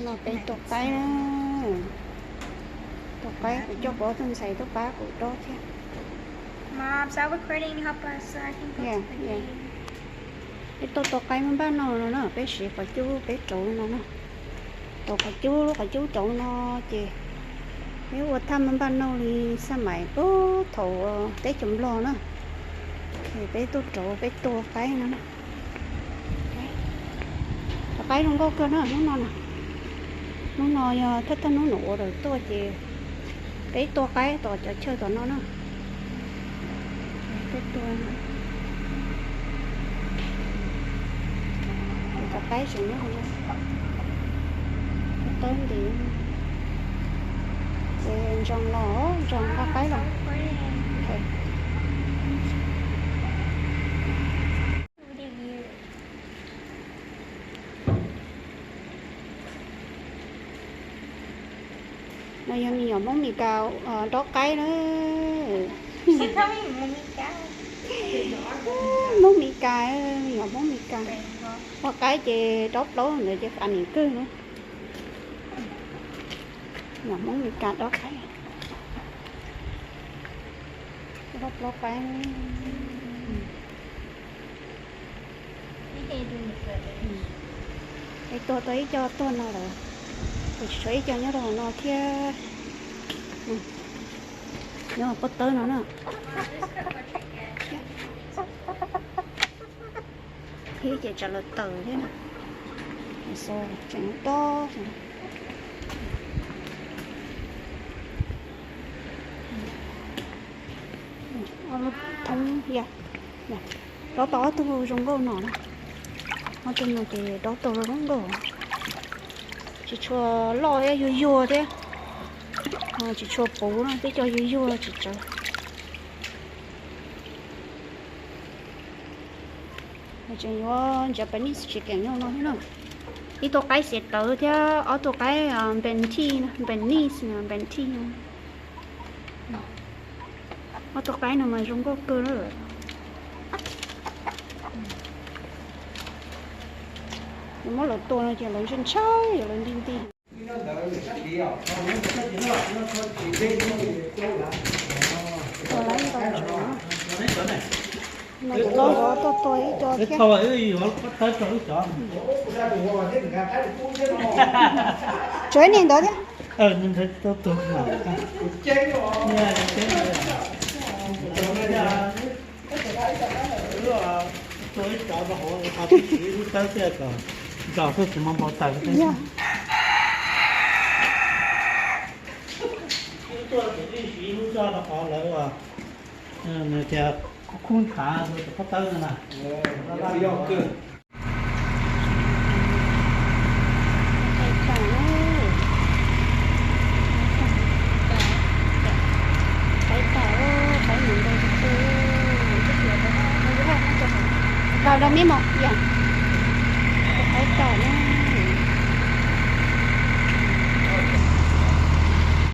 Peb tua qaib na. Tua qaib, kuv coj kuv ob tug ntxhais tuaj pab kuv dob thiab. Mom, stop recording, help us so I can go to the game. Peb tuaj tua qaib maj npaj no no na, peb siv qhov cub peb rauv no na. Rauv qhov cub, lub qhov cub rauv no ces peb ua thaj maj npaj no li xaj maim puag thaum teb chaws Nplog na. Ces peb tuaj rauv peb tua qaib no na. Tua qaib zoo nkauj kawg na hnub no na. Hnub no yog thawj thawj hnub nws ua daws tuaj ces peb tua qaib tom cov chaw tom no na. Peb tua, tua qaib tseem nyob hauv no. Tawb nti. Ces ntsoov los, ntsoov nqa qaib los. No yog me nyuam Hmoob Mes Kas dob qaib na. Hmoob Mes Kas, me nyuam Hmoob Mes Kas. Ua qaib ces dob plaub ntawd ces funny kawg na. Nyuam Hmoob Mes Kas dob qaib. Dob plaub qaib. Es tuag tau ib co tuag no lawm, es tsis tshuav ib co nyob rau hauv no thiab. Nyob hauv pob tawb no na. Thiab ces tsam lawv tawm thiab na. Tseem tob. Dob tau ob tug zoo nkauj no na. Ob tug no ces dob tau zoo nkauj. Tsis tshua loj thiab, yuag yuag thiab. Tsis tshua puv na, peb cov yuag yuag tsis tsawg. Tseem yuav Japanese chicken nyob no thiab na. Ib tug qaib xiav tawv thiab ob tug qaib Bentis, Bentis, Bentis. Ob tug qaib no mas zoo nkauj kawg na. Yus muab lawv tua no ces lawv ntshai ntshai, lawv nti nti. Tua lawv ntau, no kuv tuaj yuav tuaj tua ib co thiab. Tshuav ib niag ntawd thiab. Tua ib co rau hauv, ib co twb siv lub tawb thiab kom nrog xwb tsis muaj npau taws. Yog. Tua ces twb siv lub tawb rau hauv lawv, nws tias khub ntshav rau cov pob tawb no na. Lo mismo, ya. Qaib tom na.